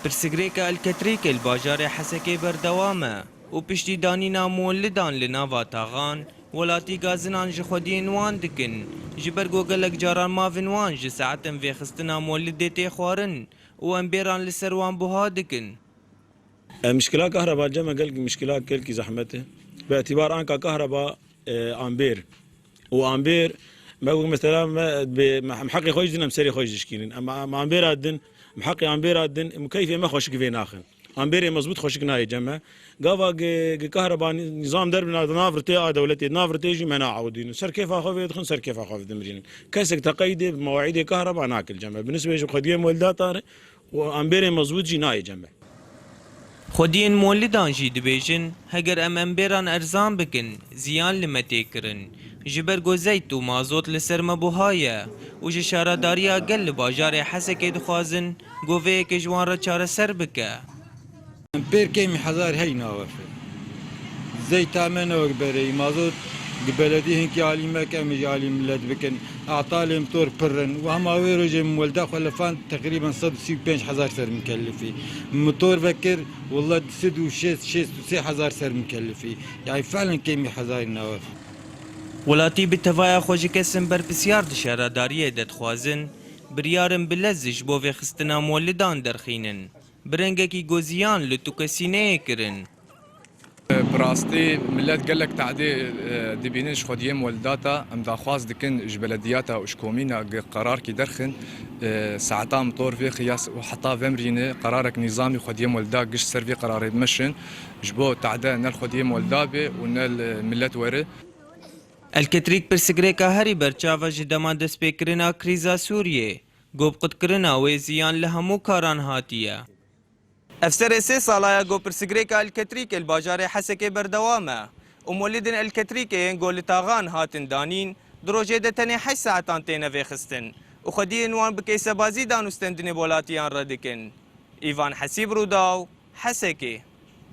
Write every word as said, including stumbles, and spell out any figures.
Pirsigrêka Elketrîkê li bajarê Hesekê berdewam e û piştî danîna molidan li nava taxan, welatî gazinan ji xwediyên wan dikin, ji ber ku gelek caran mavên wan ji saetin vêxistina molidê tê xwarin û em bêran li ser wan buha dikin. E, mişkila kahreba cem e gelkî mişkila gelkî zehmet e. Bi îtibar anka kahreba, e, ambêr. Û ambêr, me got mesela me bi, me, em heqê xwe jî din, em serê xwe jî dişkînin. Em, em ambêra din, em heqê ambêra din, em keyfê me xweşik vê naxin. Ambêrê mezbût xweşik nayê cem e. Gava gi, gi kahreba nî-, nîzam derbina di nav rtê a dewletê, di nav rtê jî me naewdînin. Ser kêfa xwe vê dixin, ser kêfa xwe vê dimrînin. Kesek teqeydê bi mewa'îdê kahreba nakil cem e. Bi nisbê ji xwediyê moldata re û ambêrê mezbût jî nayê cem e. Xwediyên molidan jî dibêjin, heger em ambêran erzan bikin, ziyan li me tê kirin. Ji ber ku zeyt û mazot li ser me buha ye û ji şaredariya gel li bajarê Hesekê dixwazin ku vê yekê ji wan re çareser bike. Em pêr kêmî hezar hey nawefe. Zeyta me ne wek berê, mazot di beledî hinkî alî me ke em jî alî millet bikin. Atalê motor pir in. Û hema wê rojê min welda xwe lefand teqrîben sed û sî û pênc hezar ser mikellifî. Motor vekir, wela sed û şêst, şêst û sê hezar ser mikellifî. Yani felen kêmî hezarî nawefe. Welatî bi tevaya xwe ji kesin berpisyar di şaredariyê de dixwazin, biryarin bi lez ji bo vêxistina molidan derxînin. Bi rengekî ku ziyan li tu kesî neyê kirin. Bi rastî millet gelek tehdê, e, dibînin ji xwediyê moldata. Em daxwaz dikin ji belediyata û ji komîna gi qerarkî derxin, e, saeta motor vê qiyas û heta vemrîne qerarek nîzamî xwediyê molda giş ser vê qerarê bimeşin. Ji bo tehde ne li xwediyê molda bê û ne li millet were. Elketrîk pirsigrêka herî berçav e ji dema destpêkirina krîza Sûriyê. Ku bi qutkirina wê ziyan li hemû karan hatiye. Ev serê sê sala ye ku pirsigrêka Elketrîkê li bajarê Hesekê berdewam e û molidên Elketrîkê yên ku li taxan hatin danîn, di rojê de tenê heşt saetan têne vêxistin û xwediyên wan bi keysebazî dan û stendinê bi welatiyan re dikin. Îvan Hesîb, Rûdaw, Hesekê.